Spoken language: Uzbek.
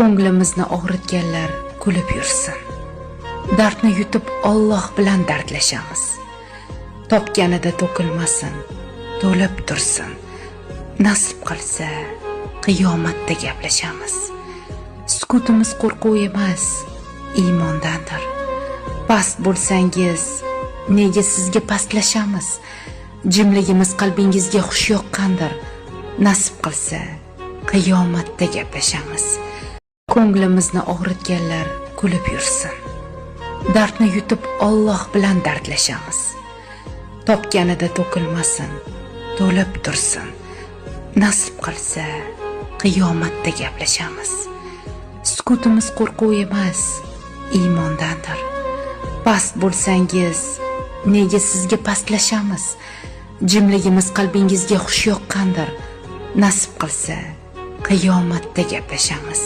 Ko'nglimizni og'ritganlar kulib yursin. Dardni yutib Alloh bilan dardlashamiz. Topganida to'kilmasin, to'lib tursin. Nasib qilsa, qiyomatda gaplashamiz. Sukutimiz qo'rquv emas, iymondandir. Past bo'lsangiz, nega sizga pastlashamiz? Jimligimiz qalbingizga xush yoqqandir. Nasib qilsa, qiyomatda gaplashamiz. Ko'nglimizni og'ritganlar kulib yursin. Dardni yutib Alloh bilan dardlashamiz. Topganida to'kilmasin, to'lib tursin. Nasib qilsa, qiyomatda gaplashamiz. Sukutimiz qo'rquv emas, iymondandir. Past bo'lsangiz, nega sizga pastlashamiz? Jimligimiz qalbingizga xush yoqqandir. Nasib qilsa, qiyomatda gaplashamiz.